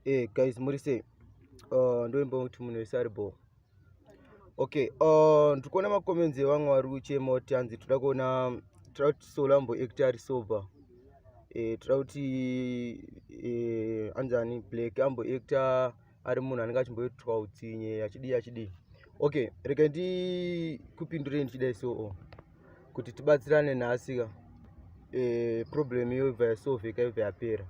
Hey guys, muri sei? Ndoimba kuti munhu wese ari bho. Okay, ndiri kuona macomments evamwe vari kuchema kuti hanzi toda kuona, toda kuti Solo amboacta ari sober. Toda kuti hanzi ani Black amboacta ari munhu anenge achimboitwa utsinye achidii achidii. Okay, rega ndikupindurei ndichidai so oh, kuti tibatsirane nhasi ka. Problem iyo ibva yasolveka, ibva yapera.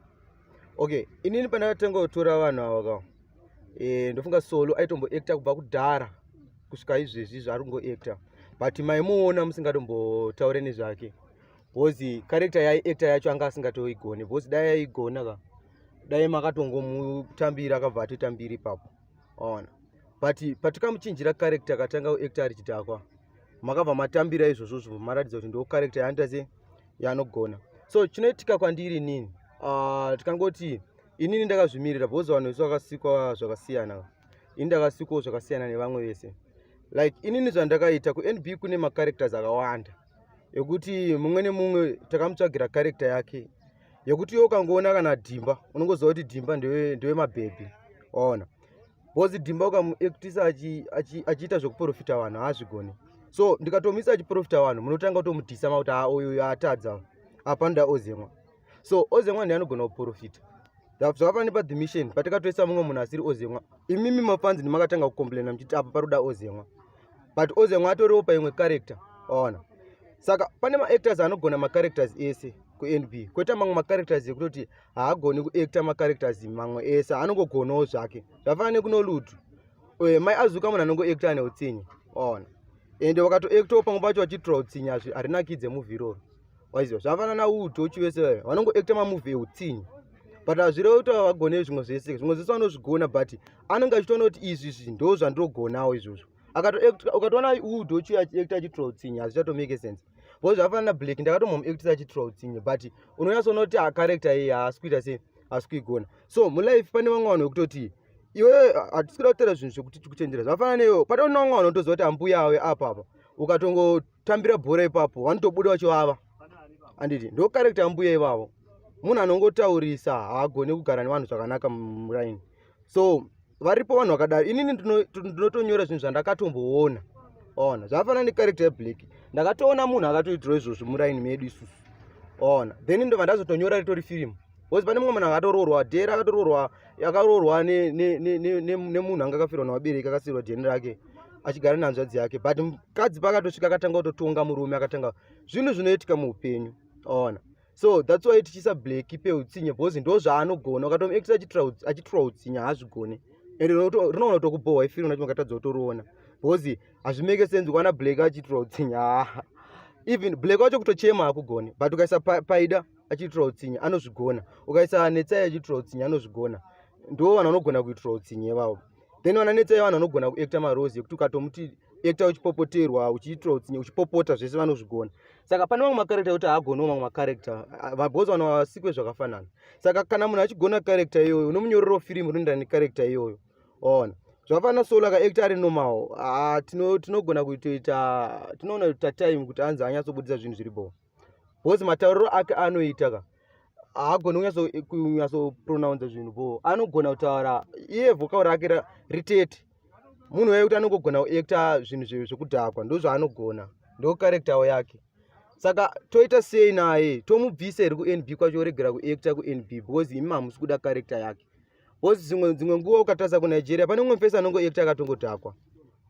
Okay, inini pandakatanga kutora vanhu ava ka, ndofunga Solo aitomboacta kubva kudhara kusvika izvezvi zvaari kungoacta, but maimuona musingatombotaure nezvake because character yaiacta yacho anga asingatoigoni, because dai aigona ka, dai makatongomutambira akabva atoita mbiri ipapo, waona. But patikamuchinjira character akatanga kuacta ari chidhakwa, makabva matambira izvozvo, zvobva maratidza kuti ndo character yaanoita se yaanogona. So chinoitika kwandiri inini, tikangoti inini ndakazvimirira because vanhu vese vakasikwa zvakasiyana, ini ndakasikwawo zvakasiyana nevamwe vese. Like inini zvandakaita kuNB, kune macharacters akawanda ekuti mumwe nemumwe takamutsvagira character yake, yekuti iwe ukangoona kana Dhimba unongoziva kuti Dhimba ndewemabhebhi, waona, because Dhimba ukamuactisa achiita zvekuprofita vanhu haazvigoni. So ndikatomisa achiprofita vanhu, munotanga kutomudhisa makuti ha, uyu atadza apa, ndoda Ozemwa. So Ozemwa ndiye anogona kuprofita. Zvakafanana nepa The Mission, patakatoisa mumwe munhu asiri Ozemwa, imimi mafans ndimakatanga kucomplaina muchiti apa paroda Ozemwa, but Ozemwa atoriwo paimwe character, waona. Saka pane maactors anogona macharacters ese kuNB, kwoita mamwe macharacters ekutoti haagoni kuacta macharacters mamwe ese, anongogonawo zvake. Zvafanana nekuNollywood, Mai Azuka munhu anongoacta ane utsinye, waona, ende wakatoactawo pamwe pacho achiitirwa utsinye harinakidze movie iroro, waiziva. Zvafanana naudochi vese vaya vanongoacta mamovie eutsinye, but hazvirevi kuti havagone zvimwe zvese. Zvimwe zvese vanozvigona, but anenge achitoona kuti izvi ndo zvandirogonawo izvozvo. Ukatoona udochi achiacta achiitirwa utsinye, hazvichatomake sense, because zvafanana Black, ndakatombomuactisa achiitirwa utsinye, but unonyatsoona kuti character iyi haasi kuita sei, haasi kuigona. So mulife pane vamwe vanhu vekutoti iwe hatisi kuda kutaura zvinhu zvekuti tikuchenjera. Zvafanana newe, patoona vamwe vanhu vanotoziva kuti ambuya ave apa apa, ukatongotambira bhora ipapo vanotobuda vachivava, handiti? Ndo character ambuya ivavo, munhu anongotaurisa, haagoni kugara nevanhu zvakanaka muraini. So varipo vanhu vakadaro. Inini ndinotonyora zvinhu zvandakatomboona ona. Zvafanana necharacter yeBlack, ndakatoona munhu akatoitirwa izvozvo muraini medu isusu, ona, then ndobva ndazotonyora ritori firimu, because pane mumwe munhu akatoroorwa dhera, akatoroorwa, akaroorwa nemunhu anga akafirwa nevabereki, akasiyirwa dheni rake achigara nehanzvadzi yake, but mukadzi paakatosvika akatanga kutotonga murume, akatanga zvinhu zvinoitika muupenyu, ona. So that's why tichiisa Black peutsinye, because ndo zvaanogona. Ukatomuactisa achitirwa utsinye haazvigoni, ende rinoona kutokubhohwa ifirimu racho, makatadza kutoriona because hazvimake sense kuona Black achiitirwa utsinye. Haa, even Black wacho kutochema hakugoni, but ukaisa Paida achiitirwa utsinye anozvigona, ukaisa Netsai achiitirwa utsinye anozvigona. Ndo vanhu vanogona kuitirwa utsinye ivavo. Then vana Netsai vanhu vanogona kuacta maroles ekuti ukatomuti acta uchipopoterwa, uchiitirwa utsinye, uchipopota, zvese vanozvigona. Saka pane mamwe macharacter ekuti haagoniwo mamwe macharacter, because vanhu vasikwe zvakafanana. Saka kana munhu achigona character iyoyo, unomunyorerawo firimu rinoenderana necharacter iyoyo, waona. Zvakafanana Solo akaacta ari normal, ah, tinogona kuitoita, tinoona kuita time kuti anzi anyatsobudisa zvinhu zviri bho, because matauriro ake anoita ka, haagoni kunyatsopronounce zvinhu bho. Anogona kutaura iye vocal rake ritete. Munhu wekuti anongogona kuacta zvinhu zvekudhakwa, ndo zvaanogona, ndo character yake. Saka toita sei naye? Tomubvisa here kuNB kwacho, oregera kuacta kuNB because imi hamusi kuda character yake? Because dzimwe nguva ukatarisa kuNigeria, pane mumwe mufesi anongoacta akatongodhakwa,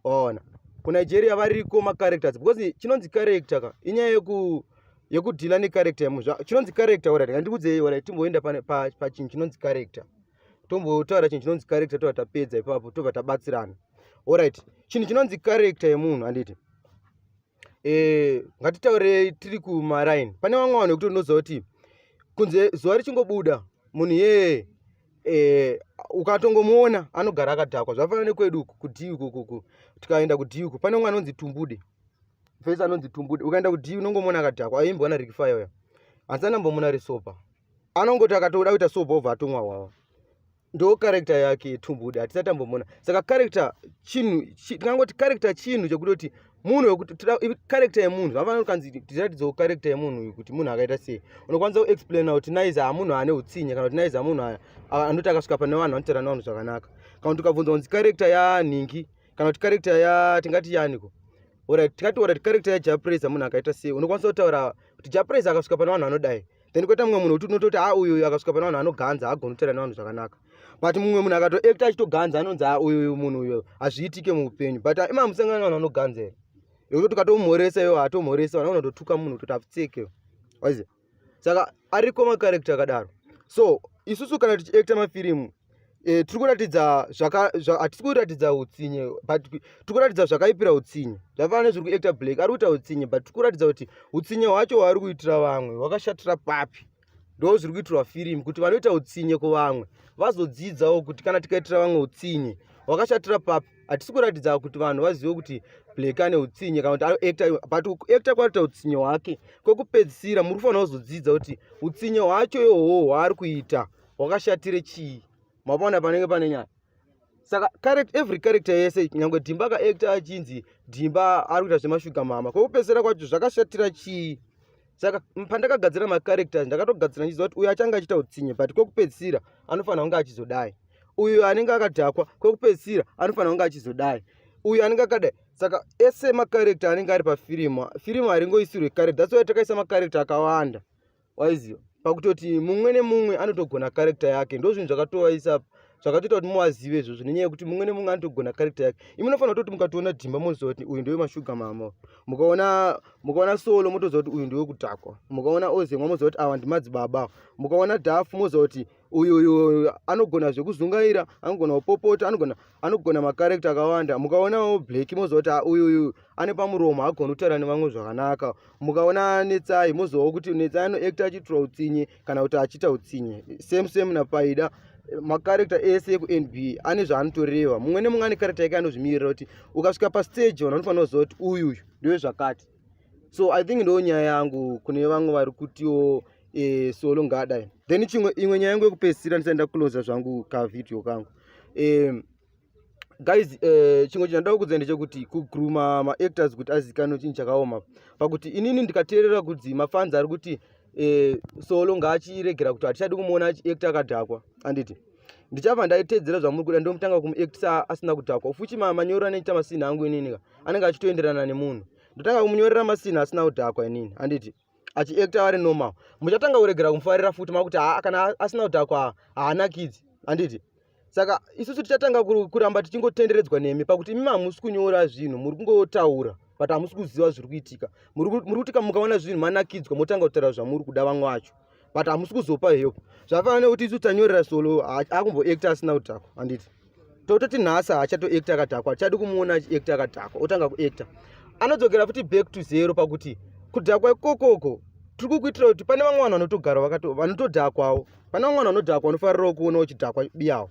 waona. KuNigeria variko macharacters, because chinonzi character ka inyaya yekudhila necharacter yemunhu. Chinonzi character, alright, ngandikudzei, alright, timboenda pachinhu chinonzi character, tombotaura chinhu chinonzi character, tobva tapedza ipapo, tobva tabatsirana. Alright, chinhu chinonzi character yemunhu, handiti? Ngatitaure tiri kumaraini, pane vamwe vanhu vekuti unoziva kuti kunze zuva richingobuda munhu iyeye, ukatongomuona anogara akadhakwa. Zvafanana nekwedu uku kudhi uku, tikaenda kudhi uku pane umwe anonzi Tumbude, fesi anonzi Tumbude. Ukaenda kudhi unongomuona akadhakwa, aimbwa naRicky Fire uya, handisati ndambomuona ari sober. Anongoti akatoda kuita sober obva atomwa hwawa. Ndo character yake Tumbude, hatisati tambomuona. Saka character chinhu, tingangoti character chinhu chekutoti Munhu wekuti character yemunhu zvavafanira kukanzi tiratidzewo character yemunhu uyu kuti munhu akaita sei. Unokwanisa kuexplaina kuti Naiza hamunhu ane utsinye kana kuti Naiza munhu anoti akasvika pane vanhu anotaura nevanhu zvakanaka. Kana kuti ukabvunza kunzi character yanhingi kana kuti character ya tingati yaniko. Alright, tingati alright character yaJapraiser munhu akaita sei. Unokwanisa kutaura kuti Japraiser akasvika pane vanhu anodai. Then koita mumwe munhu wekuti unototi ha uyu akasvika pane vanhu anoganza haagoni kutaura nevanhu zvakanaka. But mumwe munhu akatoacta achitoganza anonzi ha uyu munhu uyu hazviitike muupenyu. But ima musangana nevanhu vanoganza here? Yekuti ukatomhoresa iwe hatomhoresa vanhu vanototuka munhu kutoti apfeke. Waiziva? Saka ariko macharacter akadaro. So isusu kana tichiacta mafirimu e, tiri kuratidza hatisi kuratidza utsinye but tiri kuratidza zvakaipira utsinye. Zvafanana nezviri kuacta Black, ari kuita utsinye but tiri kuratidza kuti utsinye hwacho hwaari kuitira vamwe hwakashatira papi. Ndo zviri kuitirwa firimu kuti vanoita utsinye kuvamwe vazodzidzawo kuti kana tikaitira vamwe utsinye hwakashatira papi. Hatisi kuratidza kuti vanhu vazive kuti Black ane utsinye kana kuti anoacta, but kuacta kwaita utsinye hwake kwekupedzisira muri kufanira kuzodzidza kuti utsinye hwacho ihoho hwaari kuita hwakashatire chii. Mapaona panenge pane nyaya. Saka every character yese nyangwe Dhimba akaacta achinzi Dhimba ari kuita zvemashuga mama, kwekupedzisira kwacho zvakashatira chii. Saka pandakagadzira macharacters ndakatogadzira ndichiziva kuti uyu achange achiita utsinye but kwekupedzisira anofanira kunge achizodai, uyu anenge akadhakwa kwekupedzisira anofanira kunge achizodai, uyu anenge akadai. Saka ese macharacter anenge ari pafirimu, firimu haringoisirwe character. That's why takaisa macharacter akawanda, waiziva, pakutoti mumwe nemumwe anotogona character yake. Ndo zvinhu zvakatovaisa zvakatoita kuti muvazive izvozvo, nenyaya yekuti mumwe nemumwe anotogona character yake. Imi munofanira kutoti mukatoona Dhimba moziva kuti uyu ndewemashuga mama, mukaona Solo motoziva kuti uyu ndewekudhakwa, mukaona Ozemwa moziva kuti awa ndimadzibaba, mukaona Dhafu moziva kuti uyu uyu anogona zvekuzungaira, anogona kupopota, anogona macharacter akawanda. Mukaonawo Black moziva kuti uyu uyu ane pamuromo, haagoni kutaura nevamwe zvakanaka. Mukaona Netsai mozivawo kuti Netsai anoacta achiitira utsinye kana kuti achiita utsinye. Same same naPaida. Macharacter ese ekuNB ane zvaanotoreva, mumwe nemumwe ane character yake anozvimirira kuti ukasvika pastage vanhu vanofanira kuziva kuti uyu uyu ndewe zvakati. So I think ndo nyaya yangu kune vamwe vari kutiwo Solo ngaadai. Then chimwe imwe nyaya yangu yekupedzisira ndisati ndakuclosa zvangu kavideo kangu, guys, chimwe chinhu ndoda kukuudza ndechekuti kugrooma maactors kuti azikanwe chinhu chakaoma, pakuti inini ndikateerera kudzi mafans ari kuti Solo ngaachiregera kuti hatichadi kumuona achiacta akadhakwa, anditi ndichabva ndaitedzera zvamuri kuda, ndomutanga kumuactisa asina kudhakwa. Fuchi manyoro anoita masini angu inini ka anenge achitoenderana nemunhu, ndotanga kumunyorera masini asina kudhakwa inini, anditi achiacta vari normal, muchatanga kuregera kumufarira futi, makuti haa kana asina kudhakwa haanakidzi, anditi. Saka isusu tichatanga kuramba tichingotenderedzwa nemi, pakuti imi hamusi kunyora zvinhu, muri kungotaura but hamusi kuziva zviri kuitika. Muri kuti mukaona zvinhu manakidzwa motanga kutaura zvamuri kuda vamwe vacho, but hamusi kuzopa help. Zvafanana nekuti isu tanyorera Solo akumboacta asina kudhakwa, handiti tototi nhasi haachatoacta akadhakwa, hatichadi kumuona achiacta akadhakwa, otanga kuacta anodzokera futi back to zero, pakuti kudhakwa ikokoko tiri kukuitira kuti pane vamwe vanhu vanotogara vanotodhakwawo, pane vamwe vanhu vanodhakwa vanofarirawo kuona uchidhakwa biyawo.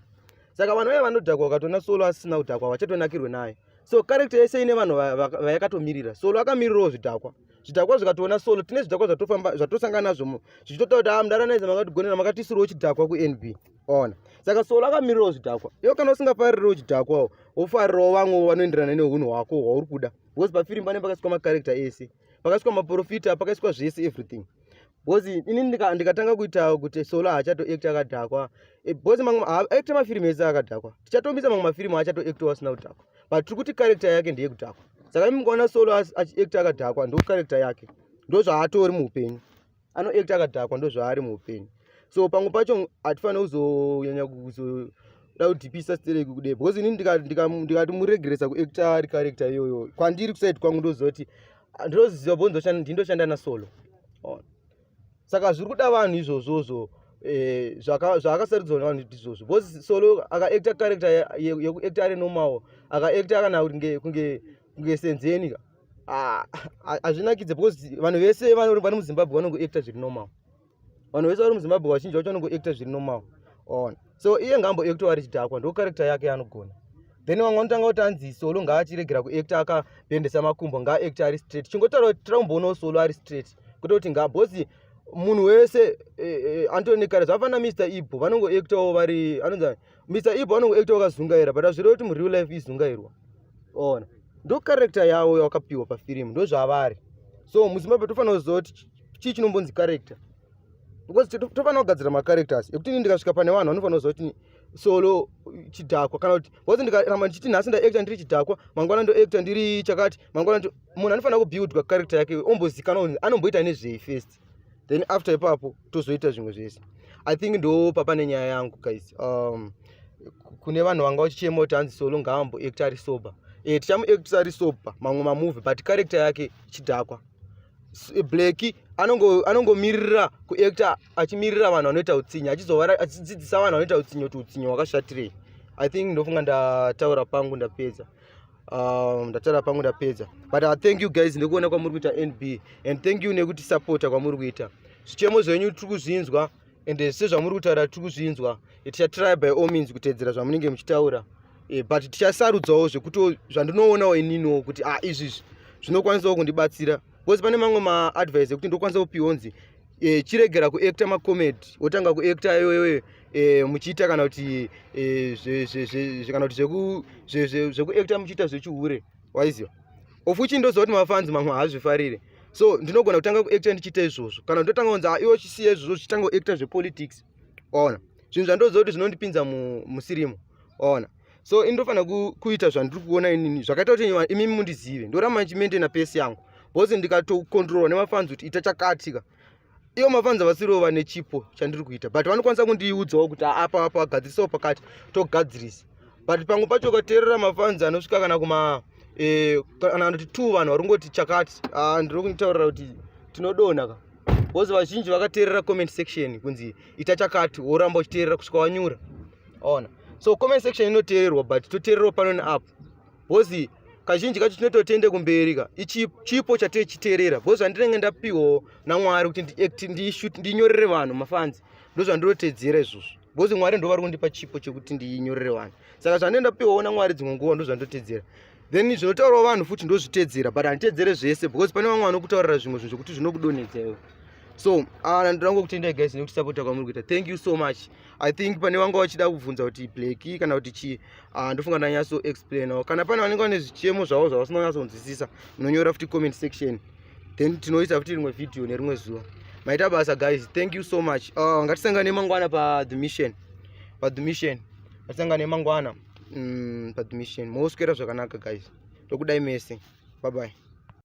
Saka vanhu vaya vanodhakwa vakatoona Solo asina kudhakwa vachatonakirwe naye. So character yese ine vanhu vayakatomirira. Solo akamirirawo zvidhakwa, zvidhakwa zvikatoona Solo, tine zvidhakwa zvatofamba zvatosangana nazvo zvichitotaura kuti ah, mudaranaiza makatigonera, makatisirawo chidhakwa kuNB ona. Saka Solo akamirirawo zvidhakwa. Iwe kana usingafaririwo chidhakwawo, wofarirawo vamwe vanoenderana neunhu hwako hwauri kuda, because pafirimu pane pakaiswa macharacter ese, pakaiswa maprofita, pakaiswa zvese, everything. Because ini ndikatanga kuita kuti Solo haachatoacta akadhakwa, because mamwe acta mafirimu ese akadhakwa, tichatomisa mamwe mafirimu aachatoactawo asina kudhakwa, but tiri kuti character yake ndeyekudhakwa. Saka imi mukaona Solo achiacta akadhakwa, ndo character yake, ndo zvaatori muupenyu, anoacta akadhakwa, ndo zvaari muupenyu. So pamwe pacho hatifaniri kuzonyanya kuzoda kudhipisa stereki kudei, because ini ndikati muregeresa kuacta ari character iyoyo, kwandiri kuside kwangu ndoziva kuti ndinoziva bonzo ndindoshanda naSolo. Saka zviri kuda vanhu izvozvozvo, zvaakasarudzwa nevanhu ndizvozvo, because Solo akaacta character yekuacta ari normal, akaacta kana kuti kunge Senzeni ka, hazvinakidze, because vanhu vese vari muZimbabwe vanongoacta zviri normal. Vanhu vese vari muZimbabwe vazhinji vacho vanongoacta zviri normal ona. So iye ngaamboactawo ari chidhakwa, ndo character yake yaanogona. Then vamwe vanotanga kuti anzi Solo ngaachiregera kuacta akabhendesa makumbo, ngaaacta ari straight. Chingotaura kuti tira kumboonawo Solo ari straight, kwete kuti nga bosi munhu wese anotone kare zvafana Mr Ibo vanongoactawo vari anonzi Mr Ibo vanongoactawo vakazungaira, but hazvirevi kuti mureal life izungairwa ona. Ndo character yavo yawakapiwa pafirimu, ndo zvavari. So muZimbabwe tofanira kuziva kuti chii chinombonzi character, because tofanira kugadzira macharacters ekuti ini ndikasvika pane vanhu vanofanira kuziva kuti Solo chidhakwa, kana kuti, because ndikaramba ndichiti nhasi ndaacta ndiri chidhakwa, mangwana ndoacta ndiri chakati, mangwana, munhu anofanira kubuildwa character yake, ombozikanwa kunzi anomboita nezvei first, then after ipapo tozoita zvimwe zvese. I think ndo papane nyaya yangu, guys. Kune vanhu vanga vachichema kuti hanzi Solo ngaamboacta ari sober, tichamuactisa ari sober mamwe mamovie, but character yake chidhakwa. Black anongomirira kuacta achimirira vanhu vanoita utsinye, achidzidzisa vanhu vanoita utsinye kuti utsinye hwakashatirei. I think ndofunga ndataura pangu ndapedza. Ndataura pangu ndapedza, but thank you guys nekuona kwamuri kuita NB, and thank you nekuti supporta kwamuri kuita. Zvichemo zvenyu tiri kuzvinzwa, and sezvamuri kutaura tiri kuzvinzwa. Tichatry by all means kuteedzera zvamunenge muchitaura, but tichasarudzawo zvekuti zvandinoonawo ininiwo kuti ah, izvizvi zvinokwanisawo kundibatsira, because pane mamwe maadvice ekuti ndokwanisa kupiwa kunzi chiregera kuacta macomedy, wotanga kuacta iwewe muchiita kana kuti kana kuti zvekuacta muchiita zvechihure, waiziva, of which ndoziva kuti mafans mamwe haazvifarire. So ndinogona kutanga kuacta ndichiita izvozvo, kana ndotanga kunzi, "Ah, iwe chisiya izvozvo, chichitanga kuacta zvepolitics." Waona, zvinhu zvandoziva kuti zvinondipinza musirimo, waona. So indofanira kuita zvandiri kuona inini zvakaita kuti imimi mundizive. Ndoramba ndichimaintaina pace yangu, because ndikatokontrolwa nemafans kuti ita chakatika, ivo mafans havasiriwo vane chipo chandiri kuita, but vanokwanisa kundiudzawo kuti, "Ah, apa apa gadzirisawo pakati," togadzirisa. But pamwe pacho ukateerera mafans anosvika kana kuma kana kuti two vanhu vari kungoti chakati, ah, ndiri kunitaurira kuti tinodonha ka, because vazhinji vakateerera comment section kunzi ita chakati, woramba uchiteerera kusvika wanyura, ona. So comment section inoteererwa, but toteererawo pano neapo, because kazhinji kacho tinototende kumberi ka ichi chipo chatechiteerera, because zvandinenge ndapiwawo naMwari kuti ndinyorere vanhu mafans, ndo zvandinotedzera izvozvo, because Mwari ndo vari kundipa chipo chekuti ndinyorere vanhu. Saka zvandinenge ndapiwawo naMwari dzimwe nguva ndo zvandotedzera, then zvinotaurawo vanhu futi ndozvitedzera, but handitedzere zvese, because pane vamwe vanokutaurira zvimwe zvinhu zvekuti zvinokudonhedza iwe. So ndoda kutendai guys nekutisapota kwamuri kuita. Thank you so much. I think pane vanga vachida kubvunza kuti Black kana kuti chii, ndofunga ndanyatso explainawo. Kana pane vanenge vane zvichemo zvavo zvavasina kunyatsonzwisisa, munonyora futi comment section, then tinoita futi rimwe video nerimwe zuva. Maita basa guys, thank you so much. Ngatisangane mangwana pa The Mission, pa The Mission. Ngatisangane mangwana pa The Mission. Moswera zvakanaka guys, tokudai mese. Bye bye.